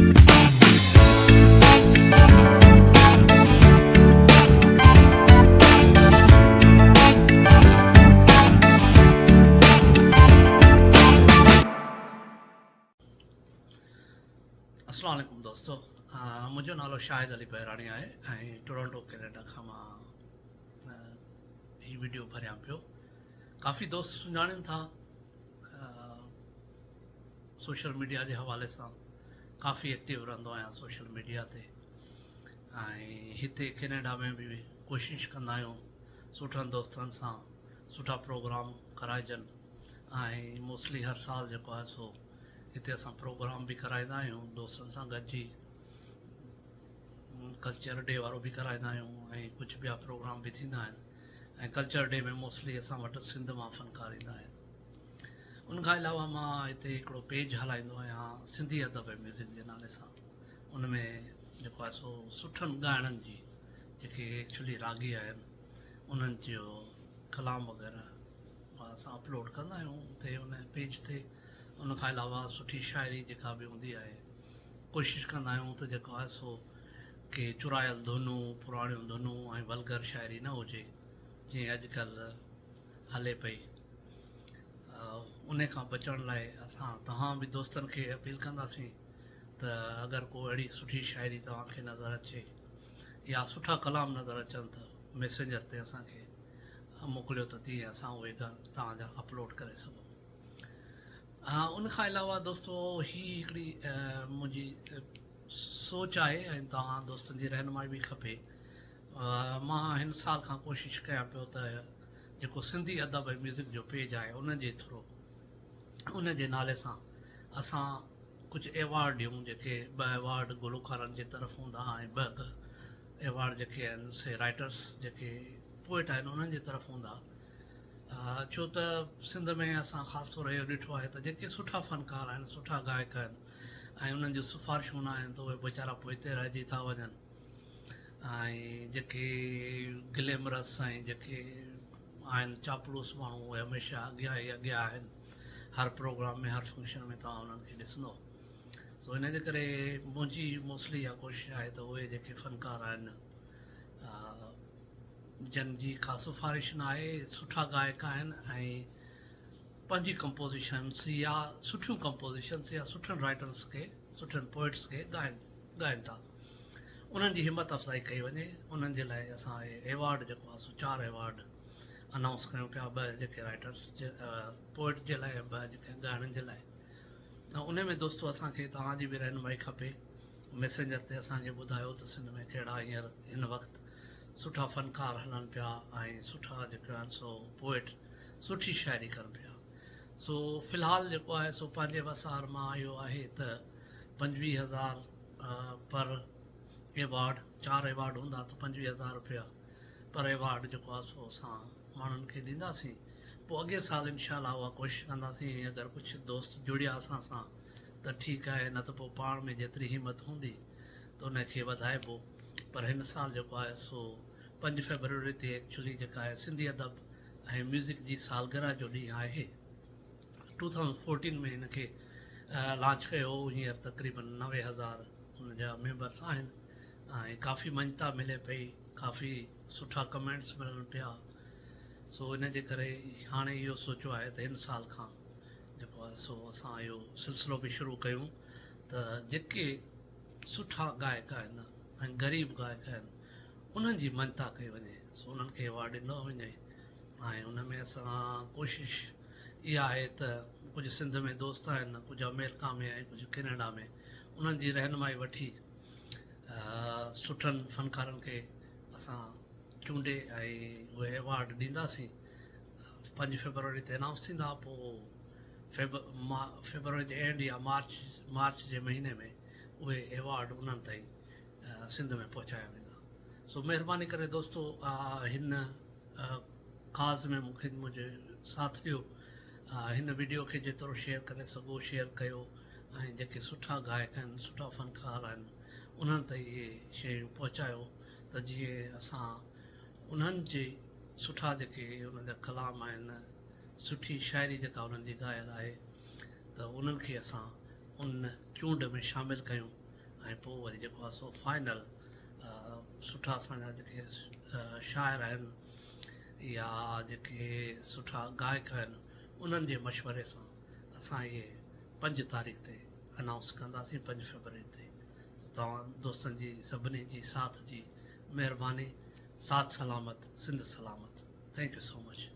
اسلام عليڪم دوستو منهنجو نالو شاهد علي بهراڻي آهي ۽ ٽورنٽو ڪينيڊا کان مان هي ويڊيو ڀريان پيو ڪافي دوست سڃاڻين ٿا سوشل ميڊيا جي حوالي سان ڪافي ايڪٽو رهندو آهيان سوشل ميڊيا تي ۽ هتي ڪينيڊا ۾ به ڪوشش ڪندا آهيون سٺن دوستن سان سٺا پروگرام ڪرائجن ۽ موسٽلي هر سال جيڪو آهي سو هتي اسان پروگرام به ڪرائيندا آهيون دوستن سان گڏجي ڪلچر ڊي وارو به ڪرائيندا آهيون ۽ ڪجهه ٻيا پروگرام به ٿيندا آهن ۽ ڪلچر ڊي ۾ موسٽلي اسان وٽ سنڌ مان فنڪار ايندا آهن ان کان علاوه مان هتي هڪڙو پيج هلائيندو آهيان سنڌي ادب ۽ ميوزڪ جي نالي سان ان ۾ جيڪو آهي سو سٺن ڳائڻن جي جيڪي ايڪچولي راڳي آهن انهن جو ڪلام وغيره اسان اپلوڊ ڪندا آهيون اتي ان پيج تي ان کان علاوه سٺي شاعري جيڪا به هوندي آهي ڪوشش ڪندا آهيون ته جيڪو آهي سو ڪي چرايل ڌنون پراڻيون ڌنون ۽ ولگر شاعري نه هجي جيئن اڄڪلهه هلي پئي انهي کان بچڻ لاء اسان توهان به دوستن کي اپيل ڪنداسين ته اگر ڪو اهڙي سٺي شاعري توهان کي نظر اچي يا سٺا ڪلام نظر اچن ته ميسينجر تي اسان کي موڪليو ته جيئن اسان اهي توهان جا اپلوڊ ڪري سگهون ان کان علاوه دوستو هي هڪڙي منهنجي سوچ آهي ۽ توهان دوستن جي رهنمائي به کپي مان هن سال کان ڪوشش ڪيان پيو ته جيڪو سنڌي ادب ۽ ميوزڪ جو پيج آهي ان جي ٿرو ان جي نالي سان اسان ڪجهه ايوارڊ ڏيون جيڪي ٻه ايوارڊ گلوڪارن جي طرف هوندا ۽ ٻه ايوارڊ جيڪي آهن سي رائٽرس جيڪي پوئٽ آهن انهن جي طرف هوندا ڇو ته سنڌ ۾ اسان خاص طور اهو ڏٺو آهي ته جيڪي سٺا فنڪار آهن سٺا گائڪ آهن ۽ انهن جون سفارشون نه آهن ته اهي ويچارا پوئتي رهجي ٿا وڃن ۽ جيڪي گليمرس ۽ جيڪي آهن چاپلوس ماڻهو اهي هميشه اڳيان ئي اڳيان آهن هر پروگرام ۾ هر فنڪشن ۾ توهان انهن کي ڏسندو سو ان جي ڪري منهنجي موسٽلي اها ڪوشش آهي ته اهي جيڪي فنڪار آهن جن جي ڪا سفارش نه آهي سٺا گائڪ آهن ۽ پنهنجي ڪمپوزيشنس يا سٺيون ڪمپوزيشنس يا سٺن رائٽرس کي سٺن پوئٽس کي ڳائن ڳائن ٿا انهن جي همت افزائي ڪئي وڃي انهن جي لاء اسان اهي ايوارڊ جيڪو آهي سو چار ايوارڊ انائونس ڪيون پيا ٻه جيڪي رائٽرس جي پوئٽ جي لاء ٻه جيڪي ڳائڻن جي لاء ته ان ۾ دوستو اسان کي توهان جي به رهنمائي کپي ميسينجر تي اسان کي ٻڌايو ته سنڌ ۾ ڪهڙا هينئر هن وقت سٺا فنڪار هلن پيا ۽ سٺا جيڪو آهن سو پوئٽ سٺي شاعري ڪن پيا سو في الحال جيڪو آهي سو پنهنجي وسار مان اهو آهي ته 25 هزار پر ايوارڊ چار ايوارڊ هوندا ته 25 هزار روپيا پر ايوارڊ جيڪو آهي سو اسان ماڻهن کي ڏينداسين پوء اڳئين سال انشاء الله اها ڪوشش ڪنداسين اگر ڪجهه دوست جڙيا اسان سان ته ٺيڪ آهي نه ته پوء پاڻ ۾ جيتري همت هوندي ته ان کي وڌائبو پر هن سال جيڪو آهي سو پنج فيبروري تي ايڪچولي جيڪا آهي سنڌي ادب ۽ ميوزڪ جي سالگرهه جو ڏينهن آهي 2014 ۾ هن کي لانچ ڪيو هو هينئر تقريبن 90,000 ان جا ميمبرس آهن ۽ ڪافي مڃتا ملي پئي ڪافي سٺا ڪمينٽس ملن پيا سو ان جي ڪري هاڻي اهو سوچيو آهي ته هن سال کان جيڪو آهي سو اسان اهو سلسلو به شروع ڪيون ته جيڪي سٺا گائڪ آهن ۽ غريب گائڪ آهن انهن جي مڃتا ڪئي وڃي سو انهن کي ايوارڊ ڏنو وڃي ۽ ان ۾ اسان ڪوشش اها آهي ته ڪجهه سنڌ ۾ دوست آهن ڪجهه آمريڪا ۾ ۽ ڪجهه ڪينيڊا ۾ انهن جي رهنمائي وٺي سٺن فنڪارن کي اسان چونڊي ۽ اهي ايوارڊ ڏينداسين پنج فيبروري تي انائونس ٿيندا پوء فيبروري جي اينڊ يا مارچ مارچ جي مهيني ۾ اهي ايوارڊ انهن تائين سنڌ ۾ پهچايا ويندا سو مهرباني ڪري دوستو هن ڪاز ۾ مون کي منهنجو ساٿ ڏيو هن وڊيو کي جيترو شيئر ڪري سگهو شيئر ڪيو ۽ جيڪي سٺا گائڪ آهن سٺا فنڪار آهن انهن تائين اهي شيون پهچايو ته جيئن اسان انهن جي سٺا جيڪي انهن جا ڪلام آهن سٺي شاعري جيڪا انهن جي ڳايل آهي ته انهن کي اسان ان چونڊ ۾ شامل ڪيون. ۽ پوء وري جيڪو آهي سو فائنل سٺا اسان جا جيڪي شاعر آهن يا جيڪي سٺا گائڪ آهن انهن جي مشوري سان اسان اهي پنج تاريخ تي انائونس ڪنداسين پنج فيبروري تي توهان دوستن جي سڀني جي ساٿ جي مهرباني ساٿ سلامت سنڌ سلامت thank you so much.